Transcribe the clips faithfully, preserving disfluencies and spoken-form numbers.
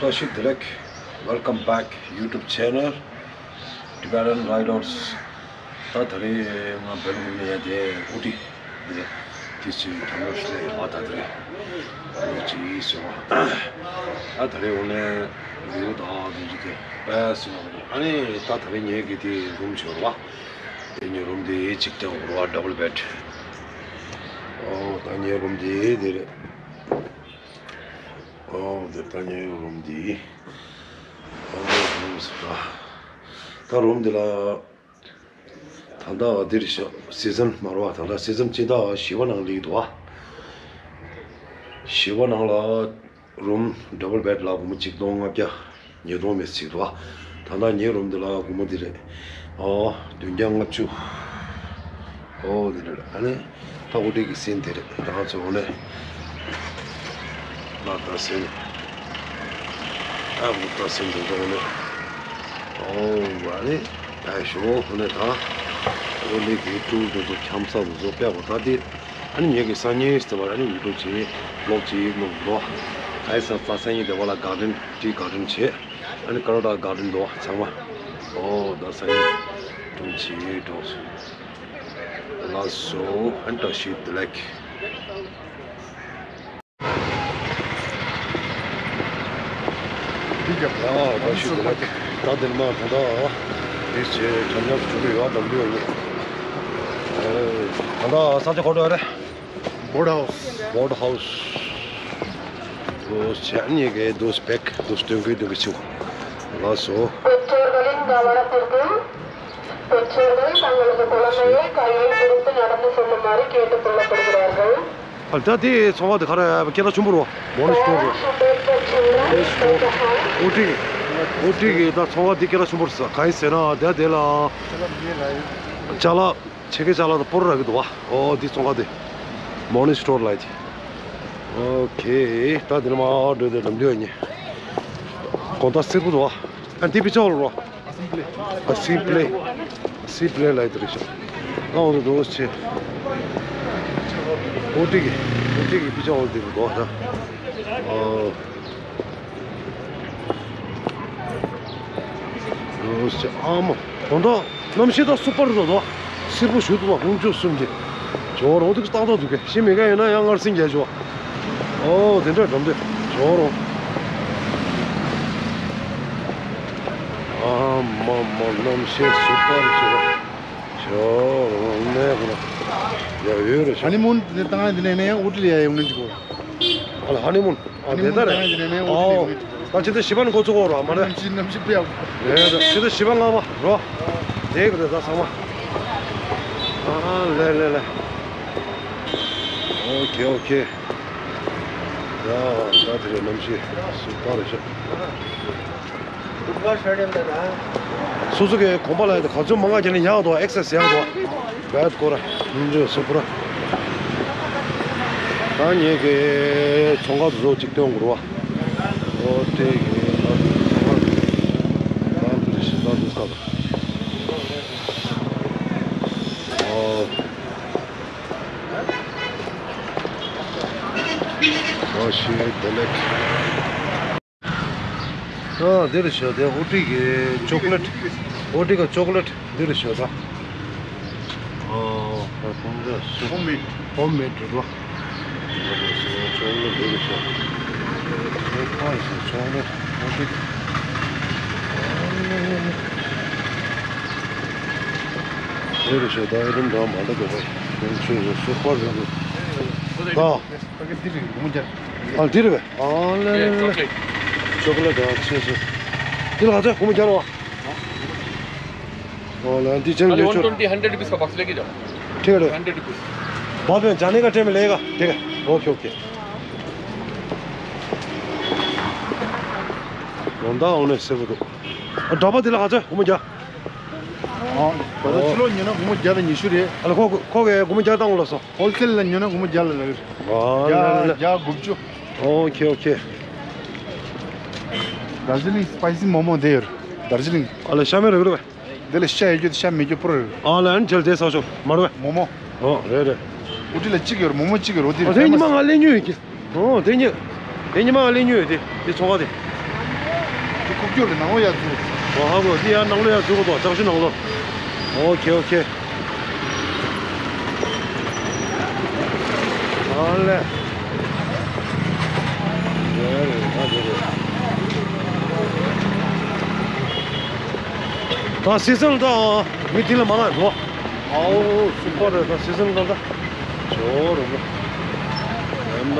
བཀྲ་ཤིས་བདེ་ལེགས། Welcome back YouTube channel Tibetan Riders. ད་ད་རེས་ང་སྦེལ་ཀོབ་ནས་ཡར་དེ་ཨུ་ཏི་དེ་དེ་ཚོའི་དམ་བློ་ཞིག་ལས་མ་ད་དེ་རེད། ཨུ་ཅི་སོང་ད་ད་རེས་འོ་ནས་ཡུལ་དང་དེ་ཚོ་དེ་པས་སོང་ཨ་ནི་ད་ད་རེས་ངེད་ཀྱི་དེ་རུམ་བྱོས་རོགས། དེ་ངའི་རུམ་དེ་གཅིག་ཏུ་འོར་བ་ཌབ་བལ་བེད། ཨོ་ད་ངའི་རུམ་དེ་དེ་རེད། ཨོ་དེ་ད་ངའི་རུམ་དེ། ཨོ་རུམ་ཟེར་ད། ད་རུམ་དེ་ལ། ད་ལྟ་འདིར་ཤ་སི་ཛན་མར་བ་ད་ལྟ་སི་ཛན་སྤྱི་ཟླ་བཞི་པ་ནང་སླེབས་འདུག་བ། བཞི་པ་ནང་ལ་རུམ་ཌབ་བལ་བེད་ལ་སྒོར་མོ་གཅིག་སྟོང་ལྔ་བརྒྱ། ཉིས་སྟོང་མེད་ཅིག་འདུག་བ། ད་ལྟ་ངའི་རུམ་འདི་ལ་སྒོར་མོ་འདི་རེད། ཨོ་བདུན་བརྒྱ་ལྔ་བཅུ། ཨོ་འདི་རེད། ཨ་ནི་ད་ཨུ་ཏི་གི་སིན་དེ་རེད། རང་ཚོ་འོ་ནས་ལ་ད་སིན། ཨ་འོ་ད་སིན་དེ་ཚོ་འོ་ནས། ཨོ་ཨ་ནི་ད་ཞོ་འོ་ནས་ད་ཨོ་ནི་གི་ཀྲུའུ་དེ་ཚོ་འཁྱམ་ས་དེ་ཚོ་དཔེ་བ་ད་དེ། ཨ་ནི་ངེད་ཀྱི་སང་ཉིན་ཟེར་བ་ཨ་ནི་ཡུ་ཊུབ་བྱེད། བི་ལོག་བྱེད། བི་ལོག་འགྲོ། ཨ་ས་ས་སང་ཉིན་དེ་བ་ལ་གར་ཌེན་ཏི་གར་ཌེན་བྱེད། ཨ་ནི་ཀ་རོ་ཊ་གར་ཌེན་འདུག་ཚང་མ། ཨོ་ད་སང་ཉིན་ཀྲུང་བྱེད་འགྲོ། ལགས་སོ། ཨ་ནི་བཀྲ་ཤིས་བདེ་ལེགས། ཨ་བཀྲ་ཤིས་བདེ་ལེགས། ད་དེ་ནས་མར་ད་ལྟ་དེ་བྱས་འཁྱམ་འཁྱམ་བྱུང་གི་ཡོད། འགྲམ་རྒྱུད་ཡོད། ད་ལྟ་ས་ཆ་ག་པར་འགྲོ་ཡ་རེད། Boat house. Boat house. ཨོ་ཅི་ཨ་ནི་གི་དུས་བེག་དུས་སྟོན་གི་དུས་ཀྱི་ཆུ། ལགས་སོ། பெற்றோர்களை தங்களது குழந்தையை கையில் பிடித்து நடந்து செல்லுமாறு கேட்டுக் கொள்ளப்படுகிறார்கள். ཨ་ད་དེ་ཚོང་ཁང་དེ་ག་རེ་སྐད་གྲགས་ཆེན་པོ་རེད། མོ་ནི་སི་ཊོར་རེད། མོ་ནི་སི་ཊོར། ཨུ་ཏི་གི་ཨུ་ཏི་གི་ད་ཚོང་ཁང་དེ་སྐད་གྲགས་ཆེན་པོ་རེད། གང་ཡིན་ཟེར་ན་དེ་དེ་ལ་ཅ་ལག་ཕྱེད་ཀའི་ཅ་ལག་དང་སྤོ་རོ་རག་གི་འདུག་བ། ཨོ་འདི་ཚོང་ཁང་དེ་མོ་ནི་སི་ཊོར་ལབ་ཀྱི། ཨོ་ཁེ། ད་འདི་ནས་མར་འགྲོ་དེ་འགྲམ་རྒྱུད་ཡོད་ནི། དགོང་དག་སེར་པོ་འདུག་བ། ཨ་འདི་པི་ཅོག་ལ་རོ། ཨ་སིམ་པི་ལེ། ཨ་སིམ་པི་ལེ་ལབ་ཀྱི་རེད་ཤག་ཨ་འོ་འདུག་ཆེ། ཨུ་ཏི་གི་ཨུ་ཏི་གི་པི་ཅོག་ལ་འདི་འདུག་བ། ཨོ། ཨོ་ཨ་མ། དོན་དག་གནམ་གཤིས་ད་སུ་པར་རེད་དོ། སེར་པོ་ཞུ་འདུག་བ། ཀུན་སྤྱོད་གསུམ་གྱི་ཇོ་རོ་འདུག་ཏག་ཏག་འདུག་གས། ཤི་མི་ག་ཡིན་ན་ཡང་སྔར་སེང་རྒྱ་ཇོ། ཨོ་དེ་འདྲ་འགྲམ་དེ་ཇོ་རོ། ཨ་མ་མ། གནམ་གཤིས་སུ་པར་ཞུ་བ། ཇོ་རོ་ནས་ཁོ་ན་ཡ་ཡོད་རེད་ཤག་ཧ་ནི་མུན་དེ་བཏང་ཡ་དེ་ནས་ནས་ཡང་ཨུ་ཏི་ལ་ཡ་ཡོང་ནས་འཇུག་གོ། ཨ་ལ་ཧ་ནི་མུན། ཨ་དེ་ལྟར་རེད། ཨོ། ད་ཕྱི་ཟླ་བཞི་པ་ནས་འགོ་ཚུགས་འོ་རོ་མ་རེད། གནམ་གཤིས་གནམ་གཤིས་དཔེ་ཡག་པོ་རེད། ད་ཕྱི་ཟླ་བཞི་པ་ལྔ་པ་རོ། དེ་གི་རེད་ད་ཚང་མ། ཨ་ལེ་ལེ་ལེ། ཨོ་ཁེ་ཨོ་ཁེ། ཡ་ད་དེ་རེད། གནམ་གཤིས་སུ་པར་རེད་ཤག་སུ་ཛུ་ཀི་གོམ་པ་ལ་ཡ་ག་ཚོད་མང་ང་ཁྱེར་ན་ཡག་འདུག་ཨེག་སེ་སི་ཡག་འདུག་བེད་ཀོ་ར། ཉིན་རེ་སུ་པུ་ར། ད་ངེད་ཀྱི་ཚོང་ཁང་དུ་བཟོ་གཅིག་སྟོན་དགོས་རེད་བ། ཨོ་དེ་གི་ད་ཚོང་ཁང་ད་འདི་ཞིག་ད་འདི་ས་ད། ཨོ། ཨོ་ཤེས་བདེ་ལེགས། ཨ་འདིར་ཞོག་དེ་ཨོ་ཏི་གི་ཅོག་ལེ་ཊི། ཨོ་ཏི་གི་ཅོག་ལེ་ཊི་འདིར་ཞོག་ད། ཨོ་ཧོམ་མེད་ཧོམ་མེད་རེད་བ། ཅོག་ལེ་ཊི་འདིར་ཞོག་ཅོག་ལེ་ཊི་ཨོ་ཏི་གི། འདིར་ཞོག་ད་ཨེ་རིམ་འདྲ་མ་འདྲ་འདུག་པ། ཁོང་ཚོས་སུ་པར་རེད་འདུག་ད། ཨ་འདི་རེད་པས། ཨ་ལེ་ལེ་ལེ། ཅོག་ལེ་ཊི་ཨ་ཆེ་ཆེ། འདི་ལ་ག་ཚོད་སྒོར་མོ་བརྒྱ་རེད་བ། ཨོ་ལེ་འདི་ཅན་खाली ཡོད་ཆོག वन ट्वेंटी, हंड्रेड रुपीज का बॉक्स लेके जाओ। ठीक है। Hundred rupees. बाद में जाने का टाइम में लेगा। ठीक है। Okay okay. ལོ་ཟླ་འོང་ནས་སེར་པོ་འདུག་ཨ་འདྲ་པ་འདི་ལ་ག་ཚོད་སྒོར་མོ་བརྒྱ། ཨ་ད་ལྟ་ཕྱི་ལོགས་ཉོས་ན་སྒོར་མོ་བརྒྱ་དང་ཉི་ཤུ་རེད། ཨ་ལ་ཁོ་ཁོ་གིས་སྒོར་མོ་བརྒྱ་བཏང་ལབ་སོང་། ཧོལ་སེལ་ལ་ཉོས་ན་སྒོར་མོ་བརྒྱ་ལ་རག་གི་རེད། ཨ་ལེ་ལེ། བརྒྱ་དགུ་བཅུ། ཨོ་ཁེ་ཨོ་ཁེ། དར་ཇི་ལིང་སི་པའི་སི་མོ་མོ་དེ་ཡོད་རེད། དར་ཇི་ལིང་། ཨ་ལེ་ཤ་མེད་རེད་རེད་པས། དེ་ལ་ཤ་ཡོད་རྒྱུ་དེ་ཤ་མེད་རྒྱུ་པོ་རེད། ཨ་ལེ་ཨན་ཇལ་དེ་ས་ཆོག་མ་རེད་པས། མོ་མོ། ཨོ་རེད་རེད། ཨུ་ཏི་ལ་གཅིག་ཡོད་རེད། མོ་མོ་གཅིག་ཡོད་རེད། ཨོ་དེ་ཨ་དེ་ཉི་མ་ང་ལེན་ཉོས་ཡོད་ཀྱི། ཨོ་དེ་ཉི་དེ་ཉི་མ་ང་ལེན་ཉོས་ཡོད་དེ་དེ་ཚོང་ཁང་དེ། ཁུག་ཀྱོག་ལས་ནང་ལོགས་ཡར་འཛུལ། ཨོ་ཧ་གོ། འདི་ཡར་ནང་ལོགས་ཡར་འཛུལ་དགོས་དོ། ལྕགས་ཤོག་ནང་ལོགས། ཨོ་ཁེ་ཨོ་ཁེ། ཨ་ལེ། ད་སི་སན་ད་མི་དེ་ལ་མང་ང་འགྲོ། ཨའོ་སུ་པར་རེད། ད་སི་སན་ད་ད། ཇོ་རུ་མོ། ཡང་ན་བ།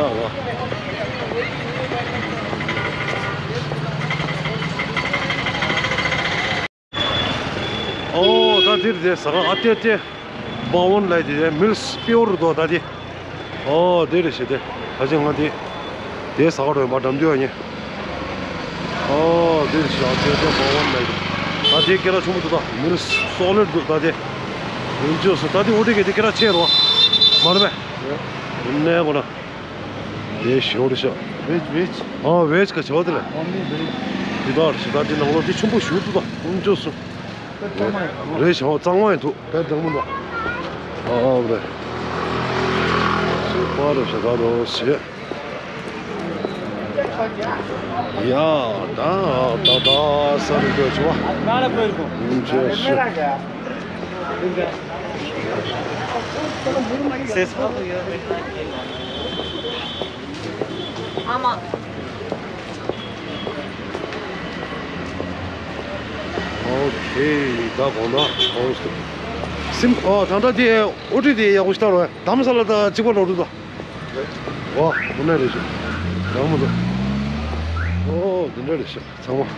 ཨོ་ད་དེར་དེ་ཟ་ཁང་ཨ་ཏེ་ཏེ། སྦ་ཝན་ལབ་དེ་དེ་མིལ་སི་པིའུར་དོ་ད་དེ། ཨོ་དེ་རེད་ཤེ་དེ། ད་ཅི་ང་དེ། དེ་ཟ་ཁང་རོ་ཡིན་པ་འགྲམ་དུ་ཡོད་ཉེ། ཨོ་དེ་རེད་ཤེ་ཨ་ཏེ་ཏེ་སྦ་ཝན་ལབ་དེ། ད་དེ་སྐད་གྲགས་ཆེན་པོ་འདུག་ད་མིལ་སི་སོ་ལིཌ་འདུག་ད་དེ། ཡིན་ཅོ་སོ་ད་དེ་འོ་དེ་གེ་དེ་སྐད་གྲགས་ཆེ་རོ། མ་རེད་པས། ཡིན་ནས་གོ་ན། དེ་ཞོར་ཤ། ཝེཇ་ཝེཇ། ཨ་ཝེཇ་ག་ཆོག་དེ་ལ། ཨོ་མི་ཝེཇ། དེ་དག་ཞེ་དྲག་དེ་ནང་ལོགས་དེ་ཆེན་པོ་ཞུ་འདུག་ད་ཨུམ་ཅོ་སུ། དེ་གཙང་མ་ཡིན། རེད་ཤ་གཙང་མ་ཡིན་འདུག་དེ་གཙང་མ་འདུག་ཨ་ཨ་རེད། ཞེ་པ་རེད་ཤ་ད་རོ་ཞེ། ཡ་ད་ད་ད་ས་རུ་འགྲོ་ཆོག་ཨུམ་ཅོ་སུ། ཨོ་ཁེ། ད་གོང་ན་གོང་སུ། སིམ་ཨོ་ད་ལྟ་དེ་ཨོ་ཏི་དེ་ཡག་པོ་ཞིག་ལྟ་རོགས། དྷ་རམ་ས་ལ་དང་གཅིག་པ་ལོག་འགྲོ་དང་། ཨོ་དེ་འདྲ་རེད་ཤག་དང་མོ་དང་། ཨོ་དེ་འདྲ་རེད་ཤག་ཚང་མ།